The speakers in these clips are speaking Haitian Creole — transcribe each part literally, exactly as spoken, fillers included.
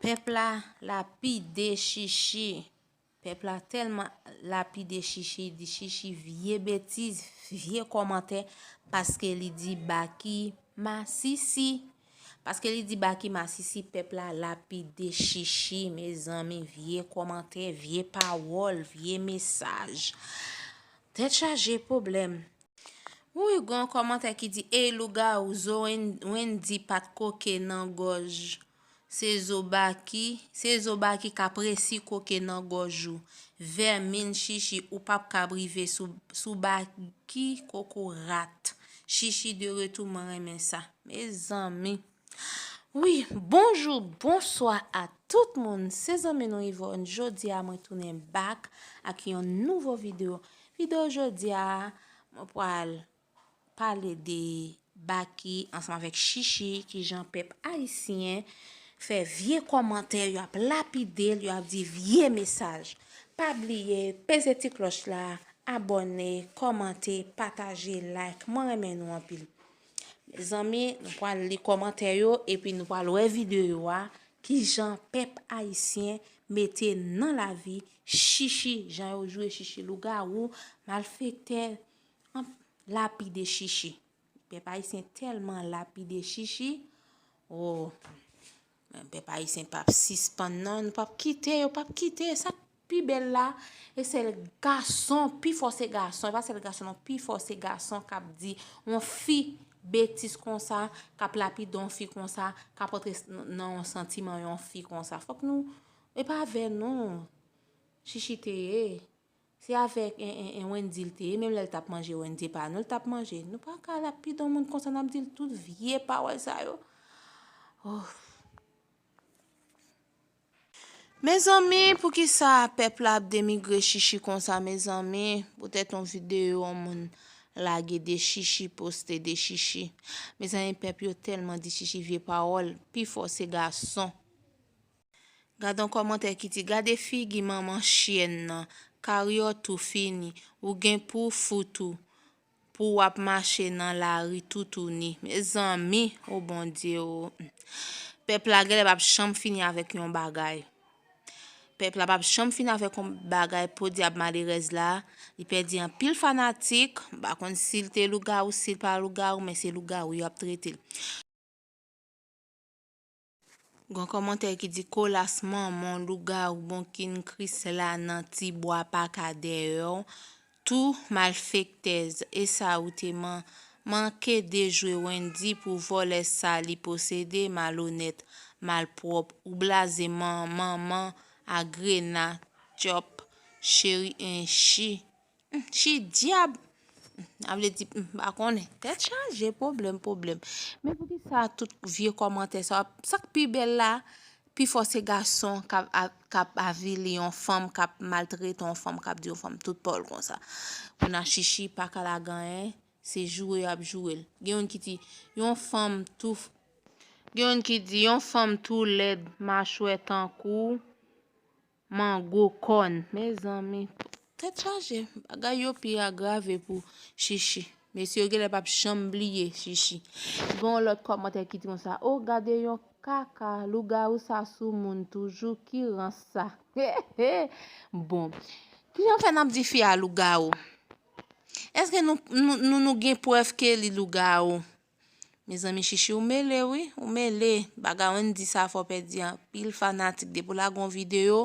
Pèp la lapide Chichi. Pèp la tèlman lapide Chichi, di Chichi vye betiz, vye kòmantè, paske li di Baky masisi. Paske li di Baky masisi, pèp la lapide Chichi, mezanmi, vye kòmantè, vye pawòl, vye mesaj. Tèt chaje pwoblèm. Wi, gen yon kòmantè ki di, ey lougawou, zo Wen- Wendy pa t koke nan gòj. Se zo Baky, se zo Baky k ap resi koke nan gòj ou. Vèmin Chichi, ou p ap kab rive sou, sou Baky kokorat. Chichi de retou, mwen renmen sa. Mezanmi. Wi, bonjou, bonswa a tout moun. Se zanmi nou Yvonne. Jodi a mwen tounen back ak yon nouvo videyo. Videyo jodi a, mwen pral pale de Baky ansanm avèk Chichi, kijan pèp ayisyen fè vye kòmantè, y ap lapide l, y ap di vye mesaj. Pa bliye peze ti klòch la, abòne, kòmante, pataje, like. Mwen renmen nou anpil. Mezanmi, nou pral li kòmantè yo epi nou pral wè videyo a, kijan pèp ayisyen mete nan lavi Chichi, jan yo joure Chichi lougawou, malfektè, an- lapide Chichi. Pèp ayisyen tèlman lapide Chichi. Oh, men pèp ayisyen p ap sispann non, nou p ap kite, yo p ap kite. Sa k pi bèl la, e sèl gason, pifò se gason, e pa sèl gason non, pifò se gason k ap di yon fi betiz konsa, k ap lapide yon fi konsa, k ap antre s- nan yon santiman yon fi konsa. Fòk nou, e pa avè nou Chichi te ye. Se avèk en, en, en Wendy l te ye, menm lè l t ap manje Wendy pa nou l t ap manje. Nou pa ka lapide yon moun konsa, n ap di l tout vye pawòl sa yo. Oh. Mezanmi, poukisa pèp la ap denigre Chichi konsa, mezanmi? Poutèt yon videyo yon moun lage de Chichi, poste de Chichi. Mezanmi, pèp yo tèlman di Chichi vye pawòl, pifò se gason. Gade yon kòmantè ki di, gade figi manman chyèn nan, karyè w tou fini, ou gen pou fout ou, pou w ap mache nan lari toutouni. Mezanmi, o Bondye o. Pèp la genlè p ap janm fini avèk yon bagay. Pèp la p ap janm fini avèk yon bagay, podyab malerèz la, li pèdi anpil fanatik, m pa konn si l te lougawou, si l pa lougawou, men se lougawou y ap trete l. Gon kòmantè ki di, kolas manman w, lougawou, bonkin Krisla nan ti bwa paka dèyè w, tou malfektèz, e sa ou te man- manke dejwe Wendy pou vòlè sa li posede, malonèt, malpwòp, ou blaze man- manman a grena, tchòp, cheri, enchi. Chi dyab. A vle di, m pa konnen. Tèt chaje, pwoblèm, pwoblèm. Men poukisa tout vye kòmantè sa, sa k pi bèl la, pifò se gason k ap, k ap avili yon fanm, k ap maltrete yon fanm, k ap di yon fanm tout pawòl konsa. Moun a Chichi pa ka lage anyen, se joure y ap joure l. Gen youn ki di, yon fanm tou, gen youn ki di, yon fanm tou lèd, machwè tankou mango kòn. Mezanmi, tèt chaje. Bagay yo pi agrave pou Chichi. Mesye yo genlè p ap janm bliye Chichi. Gon lòt kòmantè ki di konsa, o, gade yon kaka, lougawou sa sou moun toujou, ki rans sa. Bon, kijan fè n ap di fi a lougawou? Èske nou, nou, nou, nou gen prèv ke li lougawou? Mezanmi, Chichi, ou mele, wi, ou mele. Bagay Wendy sa fè w pèdi anpil fanatik. Depi w lage yon videyo,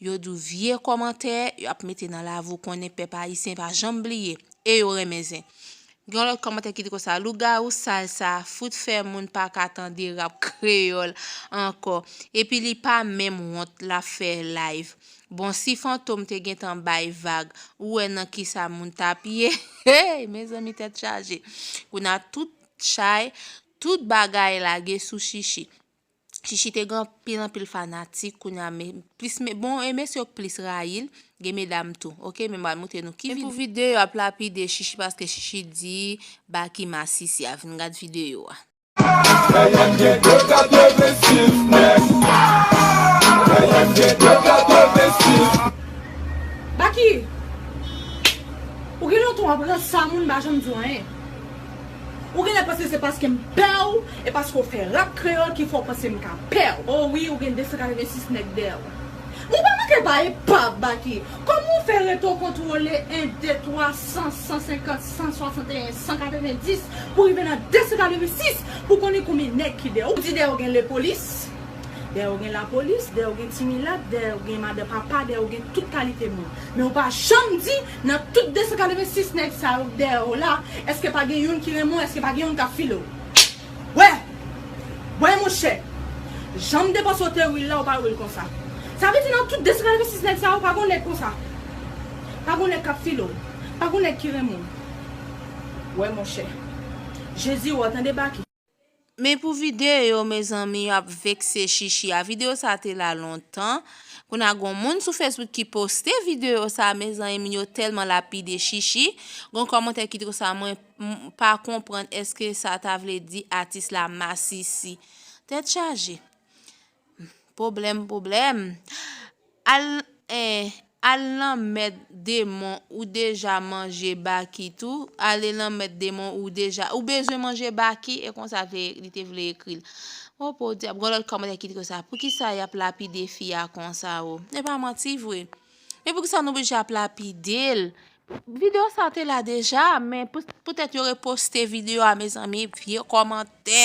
yo di w vye kòmantè, y ap mete nan lavi w, konnen pèp ayisyen pa janm bliye. E yo renmen zen. Gen yon lòt kòmantè ki di konsa, lougawou sal sa, fout fè moun pa ka tande rap kreyòl ankò. Epi li pa menm wont, l ap fè live. Bon, si Fantom te gentan bay vag, ou wè nan kisa moun t ap ye? Hey, mezanmi, tèt chaje. Kounye a tout chay, tout bagay lage sou Chichi. Chichi te gen anpil, anpil fanatik, kounye a, men, plis, men, bon, e mesye yo k plis rayi l, gen medam tou, oke? Men m pral montre nou ki vid- pou videyo ap lapide Chichi, paske Chichi di Baky masisi a. Vin gad videyo a. Baky, ou gen lontan w ap ranse moun, m pa janm di w anyen. Ou genlè panse se paske m pè w, e paske w fè rap kreyòl ki fè w panse m ka pè w. O wi, ou gen de san katrevensis nèg dèyè w. Ou pa manke ba epav, Baky. Kòman w fè rete w kontwole en, de, twa, san, san senkant, san swasanteyen, san katrevenndis, pou rive nan de san katrevensis, pou konnen konbyen nèg ki dèyè w? Ou di dèyè w gen lepolis, dèyè w gen lapolis, dèyè w gen ti milat, dèyè w gen madan papa, dèyè w gen tout kalite moun. Men ou pa janm di, nan tout de san katrevensis nèg sa yo k dèyè w la, èske pa gen youn ki renmen w, èske pa gen youn k ap file w? Wè! Wè, monchè! Jan m te panse w te real la, ou pa real konsa. Sa vle di nan tout de san katrevensis nèg sa yo, pa gon nèg konsa. Pa gon nèg k ap file w. Pa gon nèg ki renmen w. Wè, monchè. Jezi wè w, tande, Baky. Men pou videyo, mezanmi, y ap vekse Chichi a. Videyo sa te la lontan. Kounye a, gon moun sou Facebook ki poste videyo sa, mezanmi, yo tèlman lapide Chichi. Gon kòmantè ki di konsa, mwen m pa konprann, èske sa ta vle di atis la masisi? Tèt chaje. Pwoblèm, pwoblèm. Al, eh, al nan mèt demon, ou deja manje Baky tou. Ale nan mèt demon, ou deja, ou bezwen manje Baky, e konsa te, li te vle ekri l. O podyab, gon lòt kòmantè ki di konsa, poukisa y ap lapide fi a konsa, o? E pa manti vre. Men poukisa nou oblije ap lapide l? Videyo sa te la deja, men pou, poutèt yo reposte videyo a, mezanmi, vye kòmantè,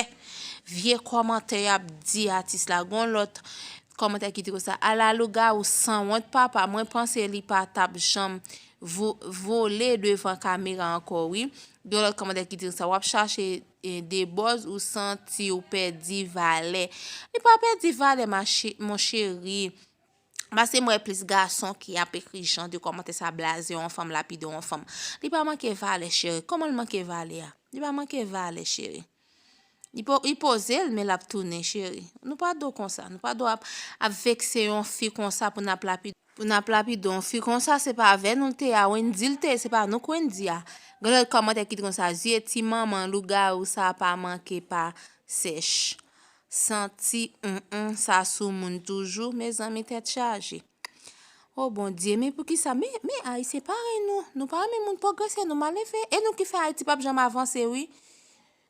vye kòmantè y ap di atis la. Gon lòt kòmantè ki di konsa, ala lougawou sanwont papa, mwen panse li pa t ap janm vo-, vole devan kamera ankò, wi. Gon lòt kòmantè ki di konsa, w ap chache, eh, de bòz, ou santi w pèdi valè. Li pa pèdi valè, ma che-, mon cheri. Paske m wè plis gason ki ap ekri jan de kòmantè sa, blaze yon fanm, lapide yon fanm. Li pa manke valè, cheri. Kòman l manke valè a? Li pa manke valè, cheri. Li po-, li poze l, men l ap tounen, cheri. Nou pa dwe konsa. Nou pa dwe ap, ap vekse yon fi konsa pou n ap lapide, pou n ap lapide yon fi konsa. Se pa avè nou l te ye a, Wendy l te ye, se pa nou k Wendy a. Gen lòt kòmantè ki di konsa, zye ti manman lougawou sa pa manke pa sèch. Santi, mm, mm, sa sou moun toujou, mezanmi, tèt chaje. O Bondye, men poukisa? Men, men Ayisyen parèy nou, nou pa renmen moun pwogrese, nou maleve. E nou ki fè Ayiti p ap janm avanse, wi.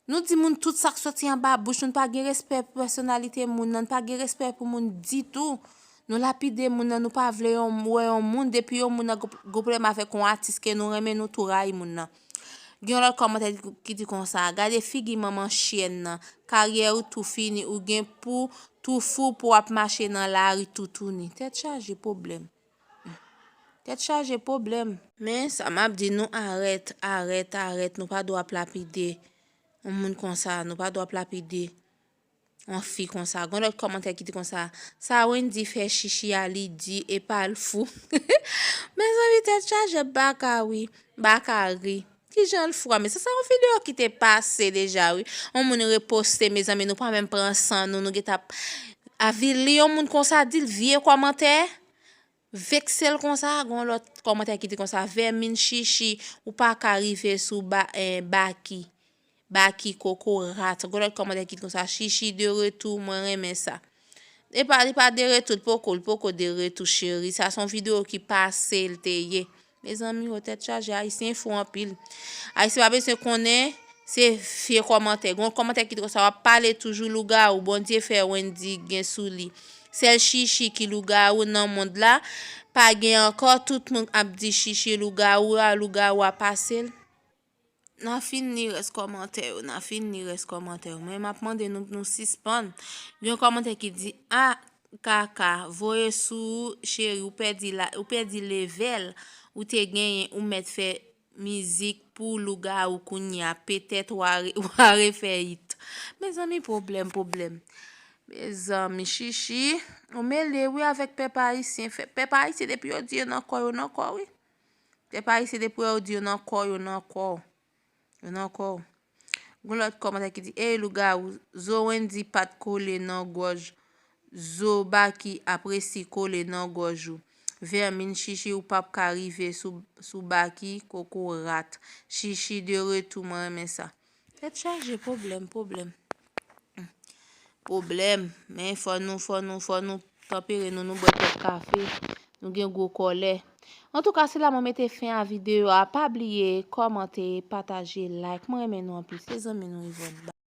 Nou di moun tout sa k soti anba bouch nou, nou pa gen respè pou pèsonalite moun nan, nou pa gen respè pou moun ditou. Nou lapide moun nan, nou pa vle yon, wè yon moun, depi yon moun nan gon, gon pwoblèm avèk yon atis ke nou renmen, nou tou rayi moun nan. Gen yon lòt kòmantè ki di konsa, gade figi manman chyèn nan, karyè ou tou fini, ou gen pou tou fou pou w ap mache nan lari toutouni. Tèt chaje pwoblèm. Tèt chaje pwoblèm. Men sa m ap di nou, arèt, arèt, arèt, nou pa dwe ap lapide yon moun konsa, nou pa dwe ap lapide yon fi konsa. Gon lòt kòmantè ki di konsa, sa Wendy fè Chichi a, li di, epa l fou. Mezanmi, tèt chaje, m pa ka ri, m pa ka ri. Kijan l fou a? Men sa, se yon videyo ki te pase deja, wi. Yon moun reposte, mezanmi, nou pa menm pran san nou, nou gentan ap avili yon moun konsa, di l vye kòmantè, vekse l konsa. Gon lòt kòmantè ki di konsa, vèmin Chichi, ou pa ka rive sou ba, eh, Baky. Baky kokorat. Gon lòt kòmantè ki di konsa, Chichi de retou, mwen renmen sa. E pa, li pa de retou, li poko, li poko de retou, cheri. Sa se yon videyo ki pase l te ye. Mezanmi, o tèt chaje, Ayisyen fou anpil. Ayisyen pa bezwen konnen, se vye kòmantè. Gon kòmantè ki di konsa, w ap pale toujou lougawou, Bondye fè Wendy gen sou li. Sèl Chichi ki lougawou nan mond la, pa gen ankò, tout moun ap di Chichi lougawou a, lougawou a pase l. N a fin li rès kòmantè yo, n a fin li rès kòmantè yo. Men m ap mande nou pou nou sispann. Gen yon kòmantè ki di, a, kaka, voye sou ou, cheri, ou pèdi la, ou pèdi levèl, ou te genyen, ou mèt fè mizik pou lougawou kounye a, petèt w a re-, w a refè it. Mezanmi, pwoblèm, pwoblèm. Mezanmi, Chichi, ou mele, wi, avèk pèp ayisyen. Fè, pèp ayisyen, depi yo di yo nan kò, yo nan kò, wi. Pèp ayisyen, depi yo di yo nan kò, yo nan kò. Yo nan kò. Gon lòt kòmantè ki di, ey, lougawou, zo Wendy pa t kole nan gòj, zo Baky ap resi kole nan gòj ou. Vèmin Chichi, ou p ap ka rive sou, sou Baky, kokorat. Chichi de retou, mwen renmen sa. Tèt chaje, pwoblèm, pwoblèm. Pwoblèm. Men fò nou, fò nou, fò nou tanpere nou, nou bwè kèk kafe. Nou gen gwo kòlè. Antouka, se la mwen mete fen a videyo a. Pa bliye kòmante, pataje, like. Mwen renmen nou anpil. Se zanmi nou Yvonne.